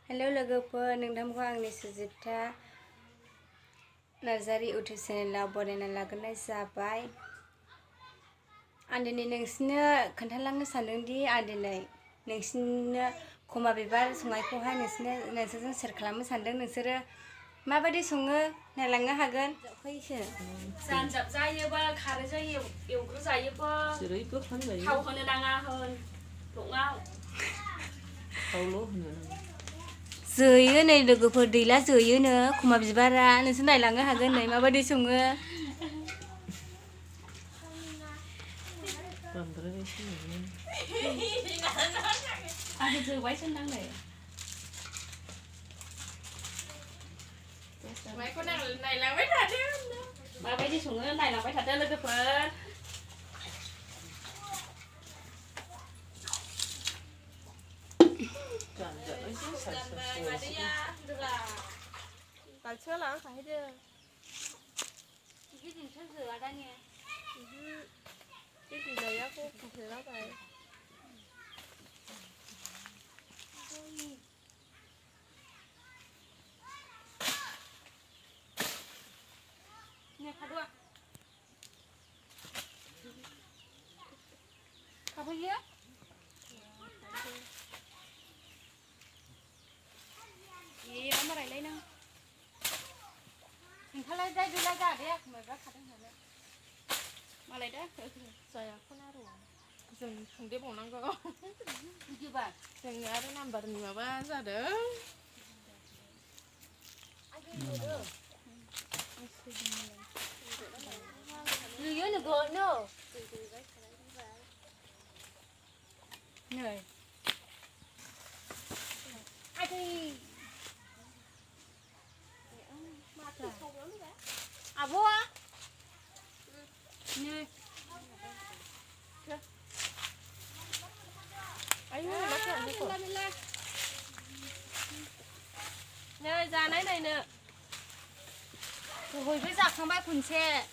Hello लोगोफोर नोंथांखौ आंनि सुजिता नार्जारि इउटुब चेनेलाव बरायना लाग्रोनाय जाबाय। आं दिनै नोंसिनो खोन्थालांनो सानदोंदि आं दिनै नोंसिनो खमा बिबार संनायखौहाय नोंसोरजों शेयार खालामनो सानदों। नोंसोरो माबायदि सङो नायलांनो हागोन। जानजाब जायोबा खारै जायो एवग्रो जायोबा थाव होनो नाङा होन लङाव थावल' होनो नाङा। जोयो नै लोगोफोर दैला जोयोनो खमा बिबारा नोंसोर नायलांनो हागोन नै माबायदि सङो। आंबो जोबाय सानदांलै माइखौ नायलांबाय थादो माबायदि सङो नायलांबाय थादो लोगोफोर। balcó là phải đưa cái gì sao rửa ra nè cái gì này á cô không thể nói vậy nè khá đua khá bao nhiêu gì nó mà lại lấy nè mình lấy đây đưa ra đi mày bắt khá đằng này mà lấy đấy saya aku naruh जों संदे बावनांगौ बिदिबा जों आरो नाम्बारनि माबा जादों Lừa nó gỡ nó này ai thì à vô á nè anh ơi nó kẹo gì cổ nè ra đấy này nè rồi với giặc không bay phun xe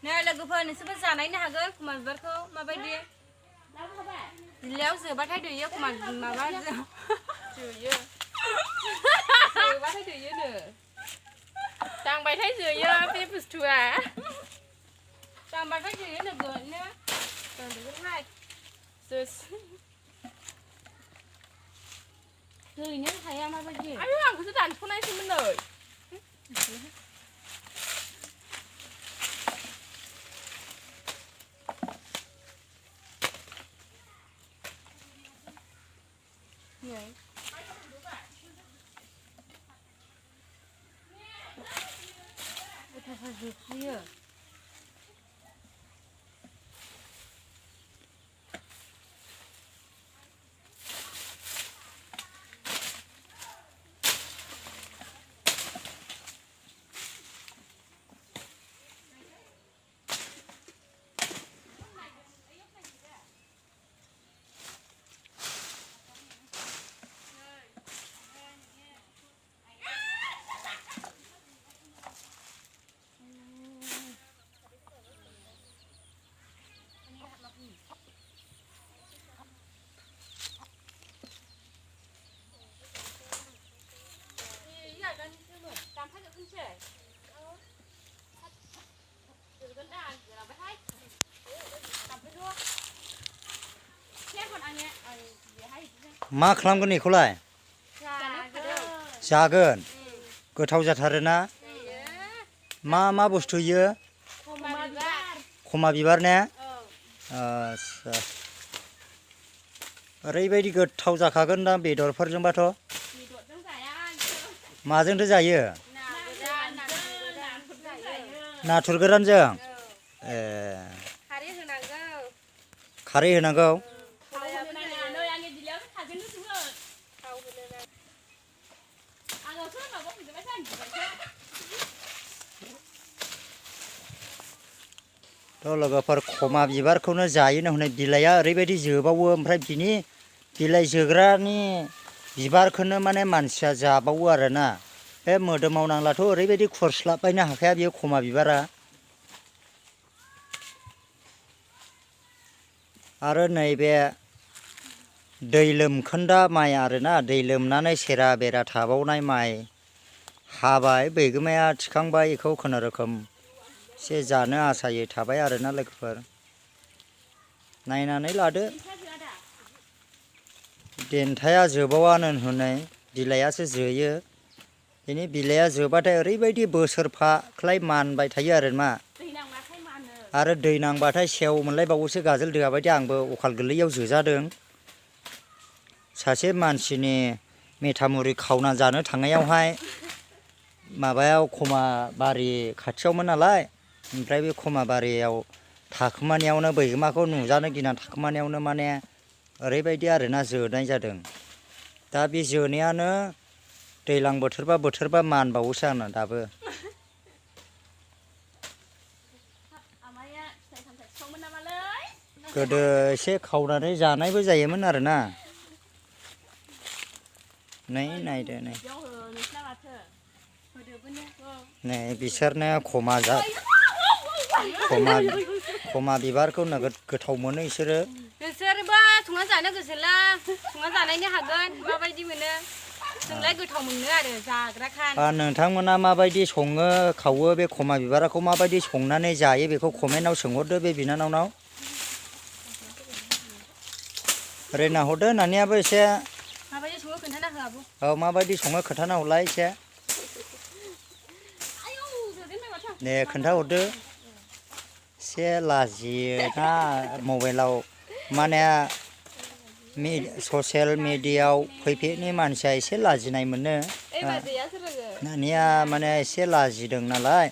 nè là cái phần này sẽ bắt giả này nè gỡ mà bắt không mà bay đi léo giờ bắt thấy được yêu mà bắt chửi dơ bắt thấy chửi dơ nữa đang bài thấy chửi dơ phía bút chùa à đang bắt thấy chửi dơ nữa nữa còn được cái hai chửi nhá thầy em mà bắt gì anh hoàng cứ đàn con này thì mình nổi nhảy thật phải rực gì à मा खालामगोन बेखौलाय जागोन गोथाव जाथारोना मा बुस्थु इयो खमा बिबार ने आच्छा ओरैबायदि गोथाव जाखागोन दा बेदरफोरजोंबाथ' माजोंथो जायो नाथुर गोरानजों ए खारै होनांगौ थ' लोगोफोर खमा बिबारखौनो जायोनो हनै बिलाइआ ओरैबायदि जोबावो ओमफ्राय बिनि बिलाइ जोग्रानि बिबारखौनो माने मानसिया जाबावो आरोना बे मोदोमाव नांलाथ' ओरैबायदि खुरस्लाबबायनो हाखाया बियो खमा बिबारा आरो नैबे दै लोमखोन्दा माइ आरोना दै लोमनानै सेरा बेरा थाबावनाय माइ हाबाय बैगोमाया थिखांबाय बेखौ खुनुरुखुम एसे जानो आसायै थाबाय आरोना लोगोफोर नायनानै लादो देन्थाया जोबावानो हनै बिलाइयासो जोयो बेनि बिलाइया जोबाथाय ओरैबायदि बोसोरफाख्लाय मानबाय थायो आरो मा आरो दै नांबाथाय सेव मोनलायबावोसो गाजोल दोआ बायदि आंबो अखाल गोरलैयाव जोजादों सासे मानसिनि मेथामुरि खावना जानो थांनायावहाय माबायाव खमा बारि खाथियावमोन नालाय ओमफ्राय बे खमा बारियाव थाखोमानायावनो बैगोमाखौ नुजानो गिनानै थाखोमानायावनो माने ओरैबायदि आरोना जोनाय जादों दा बे जोनायानो दैज्लां बोथोरबा मानबावोसो आंना दाबो गोदो एसे खावनानै जानायबो जायोमोन आरोना नै नायदो नै नै बिसोरनो खमा बिबारखौ नोगोद गोथाव मोनो बिसोरो नोंसोरबो संना जानो गोसोला संना जानायनो हागोन माबायदि मोनो जोंलाय गोथाव मोनो आरो जाग्राखा नोंथांमोना माबायदि सङो खावो बे खमा बिबारखौ माबायदि संनानै जायो बेखौ कमेन्टआव सोंहरदो बे बिनानावनाव ओरै नाहरदो नानियाबो एसे माबायदि सङो खोन्थाना हो आब' औ माबायदि सङो खोन्थाना हरलाय एसे दे खोन्थाहरदो एसे लाजियोना मबाइलाव माने ससियेल मिडियायाव फैफेरनि मानसिया एसे लाजिनाय मोनो नानिया माने एसे लाजिदों नालाय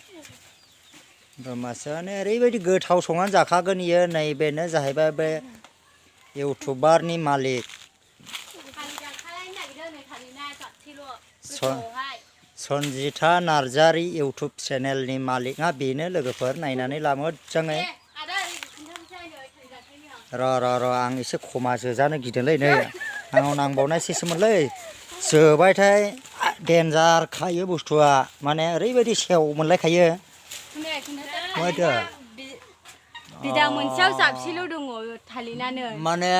माने ओरैबायदि गोथाव संनानै जाखागोन इयो नैबेनो जाहैबाय बे इउटुबारनि मालिक सन्जिता नार्जारि इउटुब चेनेलनि मालिकआ बेनो लोगोफोर नायनानै ला मोजाङै र' आं एसे खमा जोजानो गिदोंलै नै आंनाव नांबावनायसोमोनलै जोबायथाय देन्जार खायो बुस्थुआ माने ओरैबायदि सेव मोनलायखायो बिदा मोनसेयाव जाबसेल' दङ थालिरानो माने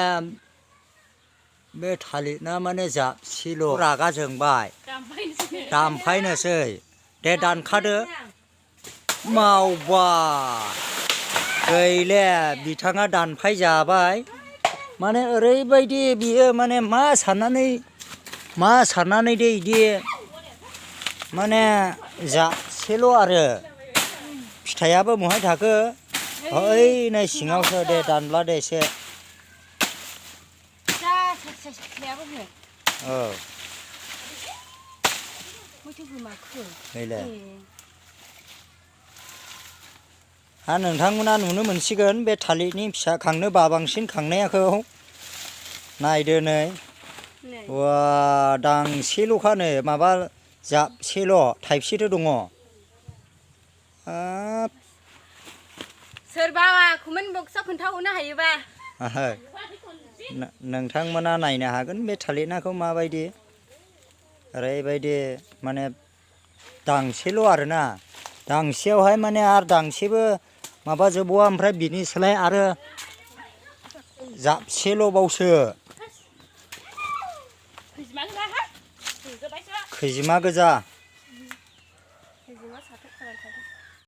बे थालिरना माने जाबसेल' रागा जोंबाय दामफायनोसै दे दानखादो मावबाय गैले बिथाङा दानफाय जाबाय माने ओरैबायदि बियो माने मा साननानै दे इदि माने जाबसेल' आरो फिथाइयाबो बहाय थाखो ओइ नै सिङावसो दे दानब्ला दे एसे औ नोंथांमोना नुनो मोनसिगोन बे थालिरनि फिसा खांनो बाबांसिन खांनायखौ नायदो नै वा दांसेल'खानो माबा जाबसेल' थाइबसेथ' दङ सोरबा कमेन्ट बक्सआव खोन्थाहरनो हायोबा नोंथांमोना नायनो हागोन बे थालिरनाखौ माबायदि ओरैबायदि माने दांसेल' आरोना दांसेयावहाय माने आरो दांसेबो माबाजोबवा ओमफ्राय बिनि सोलाय आरो जाबसेल'बावसो खैजिमा गोजा